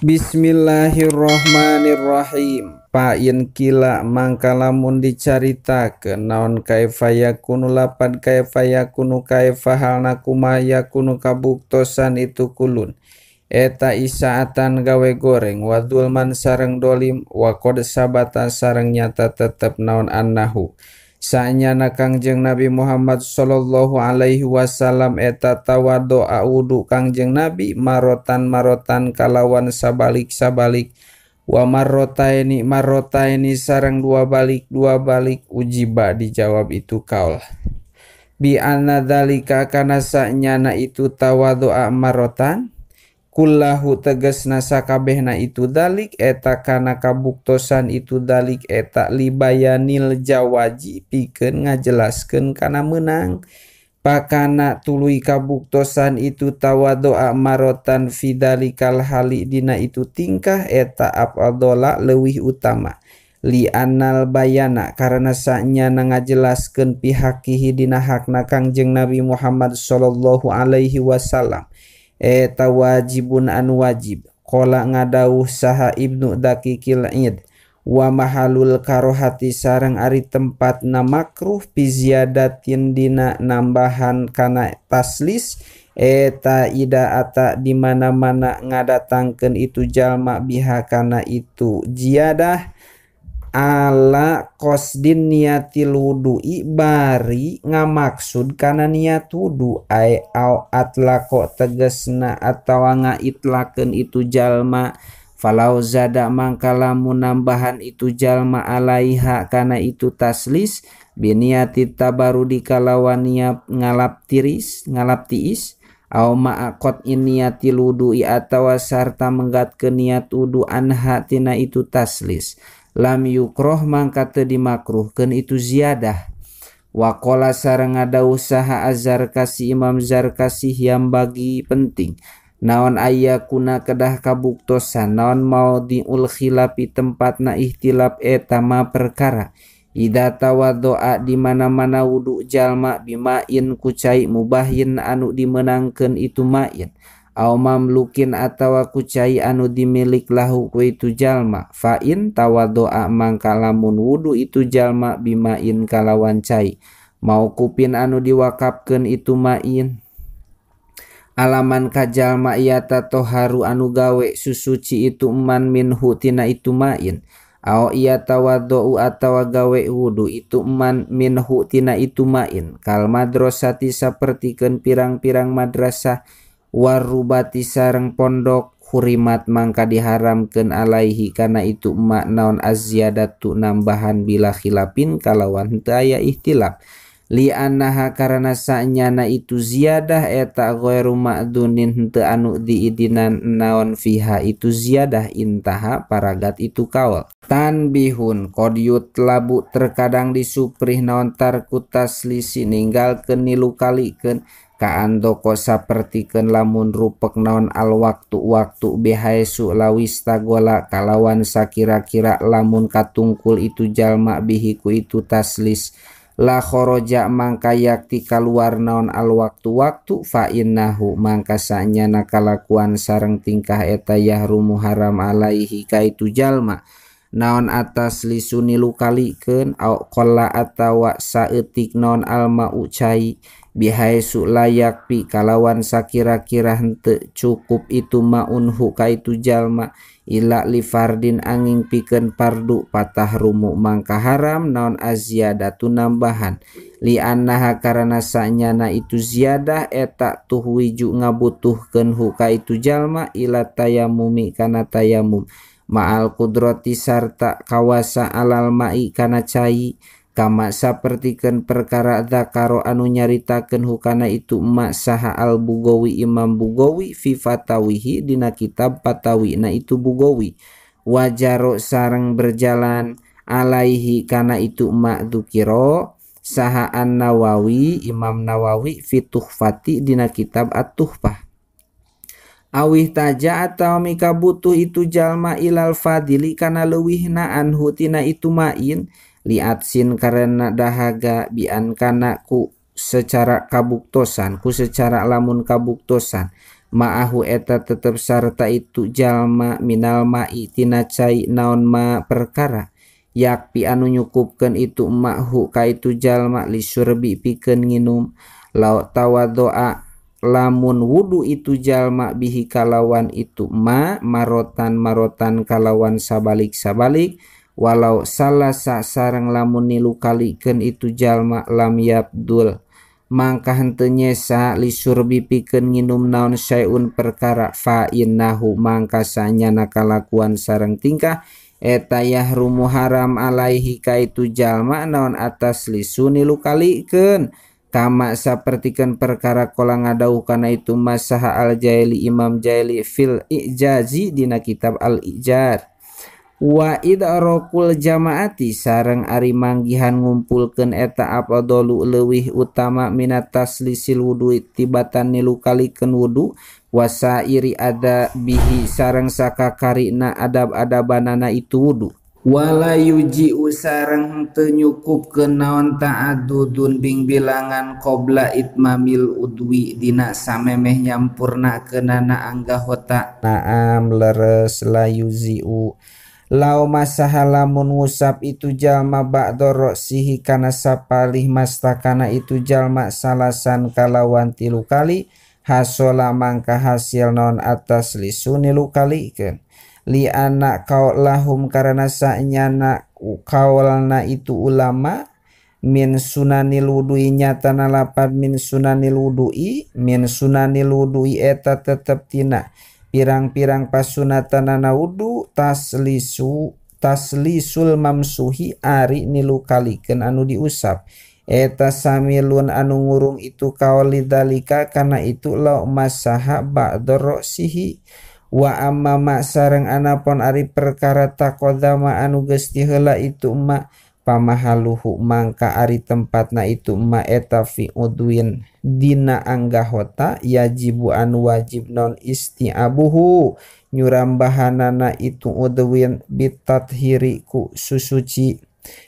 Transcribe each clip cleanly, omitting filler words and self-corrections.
Bismillahirrahmanirrahim. Pain kila mangka lamun dicaritakeun naon kaifa yakunu lapad kaifa yakunu kaifa halna kumaha yakunu kabuktosan itu kulun eta isaatan gawe goreng wa dzulman sareng dolim wa qad sabata sareng nyata tetep naon annahu sanyana Kangjeng Nabi Muhammad sallallahu alaihi wasallam eta tawaddoa wudu Kangjeng Nabi marotan-marotan kalawan sabalik-sabalik wa marrotaini marrotaini sareng dua balik ujiba dijawab itu kaul bi anna dzalika kana sanyana itu tawaddoa marotan kullahu tegesna sakabehna itu dalik eta kana kabuktosan itu dalik eta libayanil jawaji pikeun ngajelaskeun kana meunang pakana tuluy kabuktosan itu tawaddoa marotan fidalikal hali dina itu tingkah eta afdhala leuwih utama li annal bayana karena sanyana ngajelaskeun pihakihi dina hakna Kangjeng Nabi Muhammad sallallahu alaihi wasallam eta wajibun anu wajib. Qala ngadawuh saha Ibnu Daqiqil Id wa mahalul karohati sareng ari tempatna makruh fi ziyadatin dina nambahan kana taslis eta ida ata di mana-mana ngadatangkeun itu jalma biha kana itu ziyadah ala qasdin niatil wudu'i bari ngamaksud kana niat wudu ai au atlaqo tegesna atawa ngaitlakeun itu jalma falau zada mangka lamun nambahan itu jalma alaiha kana itu taslis biniati tabarudi kalawan niat ngalap tiris ngalap tiis au ma'aqat niatil wudu'i atawa sarta menggatkeun niat wudu anha tina itu taslis lam yukroh mangka teu dimakruhkeun itu ziyadah. Wa qala sareng ngadawuh saha Az-Zarkasi Imam Zarkasi yang bagi penting naon ayakuna kedah kabuktosan naon maudhi'ul khilafi tempatna ihtilaf eta ma perkara ida tawaddoa di mana-mana wudu jalma bimain ku cai mubahin anu dimenangkeun itu main au mamlukin atawa ku cai anu dimilik lahu ku itu jalma fa in tawaddoa mangka lamun wudu itu jalma bimain kalawan cai maukupin anu diwakapkeun itu main alaman ka jalma ieu tatoharu anu gawe susuci itu man minhu tina itu main au iya tawaddoa atawa gawe wudu itu man minhu tina itu main kal madrasati sapertikeun pirang-pirang madrasah warubati sareng pondok hurimat mangka diharamkeun alaihi kana itu emak naon azziyadatu nambahan bila khilafin kalawan henteu aya ihtilaf li annaha karana sanyana itu ziyadah eta ghairu ma'dunin henteu anu diidinan naon fiha itu ziyadah intaha paragat itu kaul tanbihun qad yutlabu terkadang disuprih naon tarku taslisi ninggalkeun nilu kalikeun kaandoko sapertikeun lamun rupek naon al waktu-waktu bihaesu lawis tagola kalawan sakira-kira lamun katungkul itu jalma bihi ku itu taslis la khoroja mangka yakti kaluar naon al waktu-waktu fa innahu mangka sanyana kalakuan sareng tingkah eta yahrumu haram alaihi ka itu jalma naon atas lisuni lukalikeun au qalla atawa saeutik naon alma'u cai bihaesu layak pi kalawan sakira-kira henteu cukup itu maunhu ka itu jalma ila li fardin angin pikeun pardu patah rumu mangka haram naon azyadatu nambahan li annaha karana sanyana itu ziyadah eta tuhwiju ngabutuhkeun hu ka itu jalma ila tayamumi kana tayamum ma'al kudrati sarta kawasa alal ma'i kana cai kama sapertikeun perkara dzakaro anu nyaritakeun hukana itu emak saha al Bugawi Imam Bugawi fi fatawihi dina kitab fatawina itu Bugawi wajaro sareng berjalan alaihi kana itu emak dzukiro saha an Nawawi Imam Nawawi fi tuhfati dina kitab at-Tuhfah awih taja atawa mika butuh itu jalma ilal fadili kana leuwihna anhu tina itu main liatsin karena dahaga bian kana ku secara kabuktosan ku secara lamun kabuktosan ma'ahu eta tetep sarta itu jalma minal ma'i tina cai naon ma perkara yakpi anu nyukupkeun itu ma'hu ka itu jalma lisurbi pikeun nginum lau tawaddoa lamun wudu itu jalma bihi kalawan itu ma marotan marotan kalawan sabalik-sabalik walau salasa sareng lamun nilu kalikeun itu jalma lam yabdul mangka henteu nyesa lisurbi pikeun nginum naon syai'un perkara fa innahu mangka sanyana kalakuan sareng tingkah eta yahrumu haram alaihi ka itu jalma naon atas lisu nilu kalikeun kama sapertikeun perkara kala ngadauh kana itu masaha al-Jaili Imam Jaili fil Ijazi dina kitab al-Ijaz wa idrakul jamaati sareng ari manggihan ngumpulkeun eta afdalu leuwih utama minat taslisil wudu tibatan nilu kalikeun wudu wasairi ada bihi sareng sakakarina adab-adabanana itu wudu wala yuji'u sareng teu nyukupkeun naon ta'addudun bingbilangan qabla itmamil udwi dina samemeh nyampurnakeunana anggahota. Naam leres la yuzi'u lau masaha lamun ngusap itu jalma ba'da ra'sihi kana sapalih mastakana itu jalma salasan kalawan tilu kali hasola mangka hasil naon atas lisuni lu kalikeun li anak kaulahum karena sanyana kaulna itu ulama min sunanil wudu'i nyatana lapad min sunanil wudu'i min sunanil wudu'i eta tetep tina pirang-pirang pasunatanana wudu taslisul mamsuhi ari nilu kalikeun anu diusap eta samilun anu ngurung itu kaul lidalika kana itu lau masaha ba'da ra'sihi wa amma ma sareng anapon ari perkara taqaddama anu geus diheula itu ma pamahaluhu mangka ari tempatna itu ma eta fi udwin dina anggahota yajibu anu wajib non isti'abuhu nyurambahanana itu udwin bitathiri ku susuci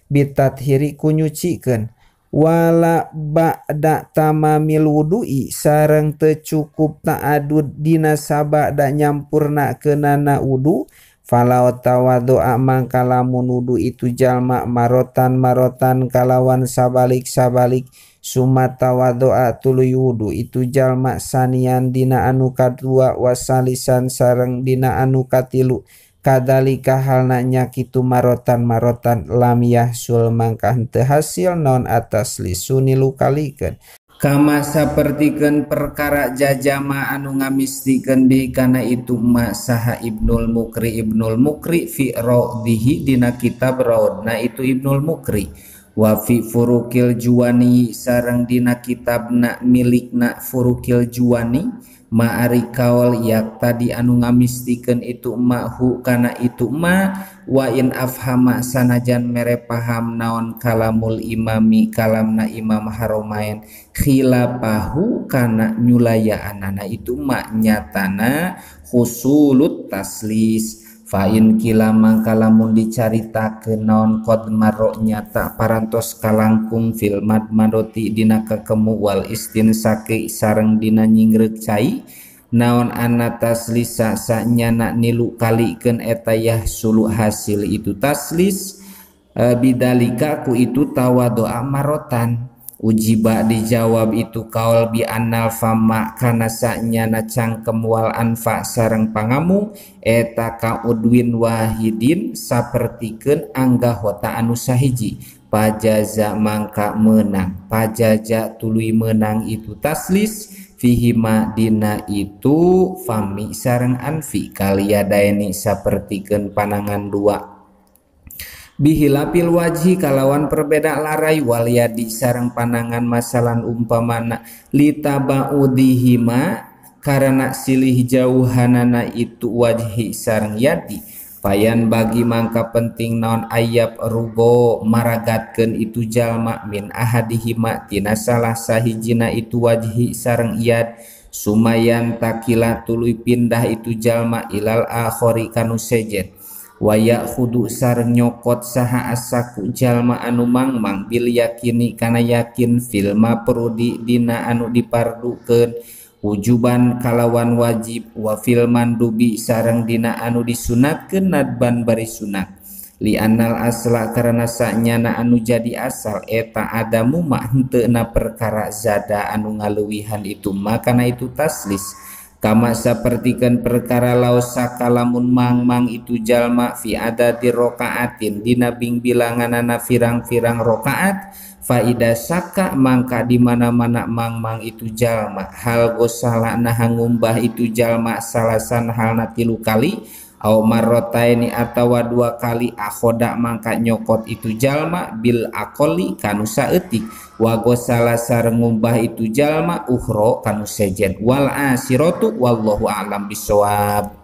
bitathiri ku nyucikeun wala ba'da tamamil wudu'i sareng teu cukup ta'adud dina sabada nyampurnakeunana wudu falau tawaddu'a mangka lamun wudu itu jalma marotan marotan kalawan sabalik-sabalik summa tawaddu'a tuluy wudu itu jalma sanian dina anu kadua wasalisan sareng dina anu katilu kadalika halna nya kitu marotan-marotan lam yahsul mangka henteu hasil naon atas lisuni lu kalikeun kama sapertikeun perkara jajama anu ngamistikeun bi kana itu ma saha Ibnul Mukri Ibnul Mukri fi raudhihi dina kitab raudna itu Ibnul Mukri wa fi Furukil Juwani sareng dina kitabna milikna Furukil Juwani ma'ari kaul yak tadi anu ngamistikeun itu ma'hu kana itu ma wa in afhama sanajan mere paham naon kalamul imami kalamna imam Haromain khilafahu kana nyulayaanana itu ma nyatana husulut taslis fa in kila mangka lamun dicaritakeun naon qad marro nyata parantos kalangkung fil madmadoti dina kekemu wal istinsaki sareng dina nyingreuk cai naon anna taslisa sanyana nilu kalikeun eta yahsulu hasil itu taslis bidalika ku itu tawaddu'a marotan ujiba dijawab itu kaul bi annal fama kana sanyana cangkem wal anfa sareng pangamu eta ka udwin wahidin sapertikeun anggahota anu sahiji pajaza mangka menang pajaza tuluy menang itu taslis fihima dina itu fami sareng anfi kaliyadaini sapertikeun panangan dua bihilapil wajhi kalawan perbeda larai waliyadi sareng panangan masalan umpamana litaba'udihima karena silih jauhanana itu wajhi sareng yadi payan bagi mangka penting naon ayab rugo maragatkeun itu jalma min ahadihima tina salah sahijina itu wajhi sareng yad sumayan takila tuluy pindah itu jalma ilal akhori kanu sejen waya khudu sareng nyokot saha asaku jalma anu mangmang bil yakini kana yakin filma perudi dina anu dipardukeun wujuban kalawan wajib wa fil mandubi sareng dina anu disunatkeun nadban bari sunat li annal asla karana sanyana anu jadi asal eta adamu ma henteu na perkara zada anu ngaleuwihan itu makana itu taslis kama sapertikeun perkara laos sakalamun mangmang itu jalma fi adadi rokaatin dina bingbilanganana firang-firang rokaat faida saka mangka di mana-mana mangmang itu jalma hal gosala nah ngumbah itu jalma salasan halna 3 kali au marrotaini atawa 2 kali akhoda mangka nyokot itu jalma bil aqoli kanu saeutik wa gosala sareng ngumbah itu jalma ukhro kanu sejen wal asiratu wallahu a'lam bissawab.